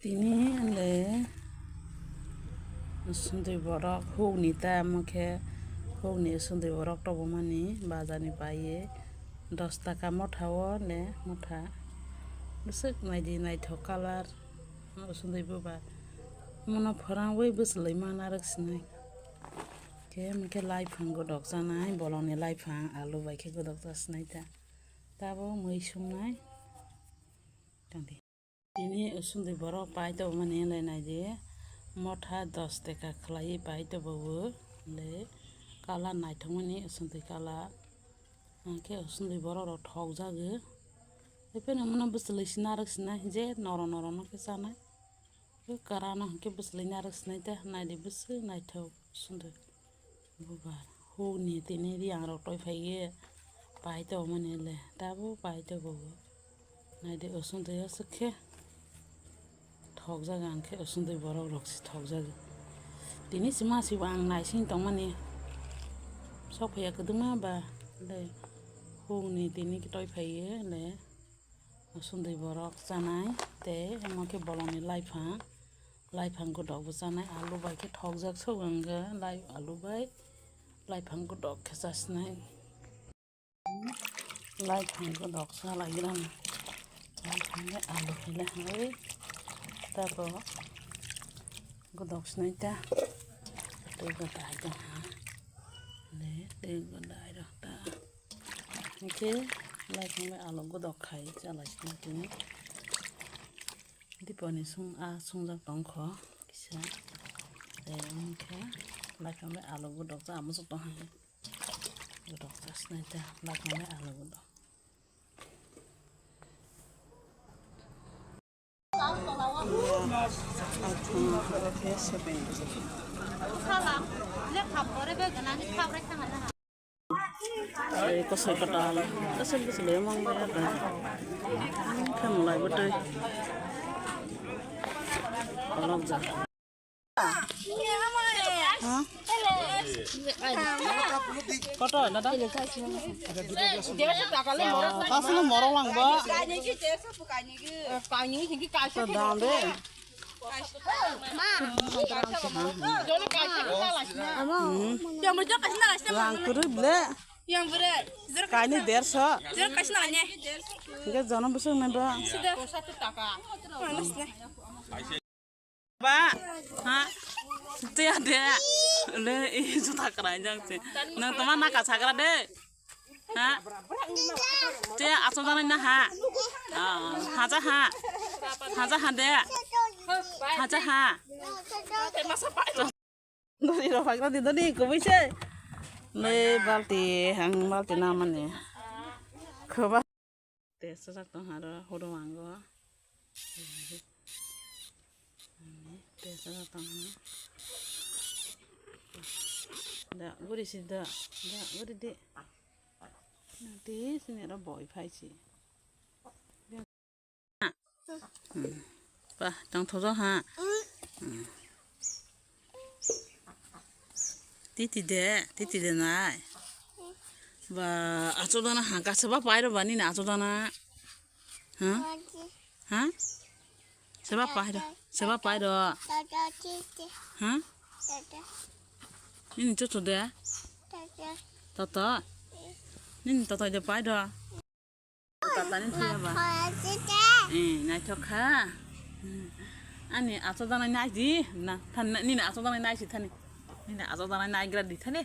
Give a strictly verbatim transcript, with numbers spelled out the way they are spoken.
Tini le usundui borok hukni ta, omo khe hukni usundui borok tobomani bazar ni paiye dos taka motha o le motha. Bwswk naidi naithok colour usundui bubar. Omono phwrangwi bwchwlwi ma narwk sinai. Khe omo khe laiphang godok chanai, bolongni laiphang alu bai khe godok cha sinai ta. Tabuk mui sungnai. Tini usundui borok pai tongmani le naidi, motha dos taka khlaiwi pai tongo le, colour naithokmani usundui colour. Hwnkhe usundui borok rok thokjago. Epheno omono bwchwlwi se narwk sinai je noro noro no khe chanai. Kwrano hwnkhe bwchwlwi narwk sinai ta, naidi bwswk naithok usundui. Bubar hukni tini riyang rok toi phaiye pai tongmani le tabuk pai tongo. Naidi usundui aswk khe thokjago, ang khe usundui borok rok se thokjago. Tini se ma se bo ang naising tongmani sok phaiya kwdwma ba le hukni tini toi phaiye le usundui borok chanai tei omo khe bolongni laiphang. Laiphang godok bo chanai, alu bai khe thokjak sobo wngkha, lai alu bai laiphang godok khe chasinai. Laiphang godok chalai gram, laiphang bai alu khe le hai tabo godok sinai ta, tei godai tong ha le tei godai rok ta, hwnkhe laiphang bai alu godok khai chalai sinai tini. Diponi sung a sungjak tongkho kisa. Tei wngkhe laiphang bai alu godok cha muchuk tong hai. Godok cha sinai ta laiphang bai alu godok. Salam, le khap gore be gana ni khap re khang na. Ai, kosoi katal. Kosoi kosoi lemang ba ya da. Khem lai bwtwi. Kolok ja. Ha? Koto na da? Pasal morok lang ba. Kaini hingki kaisa. Dam de. Amo. Yang berjak kasih nang kasih nang. Yang kurui ble. Yang bere. Kaini derso. Jeruk kasih nang ne. Hingke jonom bwswk nai ba. Sudah. Satu taka. Malas ne. Ba. Ha. Tia de. Le i juta krai jang se. Nang toma naka chagra de. Ha? Te aso janai na ha? Ah, haja ha. Haja ha de. Haja ha. Doni ro fagra di doni kubui se. Le balti hang balti na mani. Khoba. Te sajak tong haro hudu wango. Te sajak tong ha. Da guri si da. Da guri di. Di sini ro boi phai si. Hmm. Pa tong thojo ha. Hmm. Titi de, titi de nai. Ba, achuk dana ha, ka seba pai ro ba nini achuk dana. Ha? Ha? Seba pai ro, seba pai ro. Ha? Nini chuchu de? Toto. Nini toto de pai ro. Tatani thuya ba. Eh, naithok kha. Ani achuk dana nai di. Na, than, nini achuk dana nai si thani. Nini achuk dana nai gra di thani.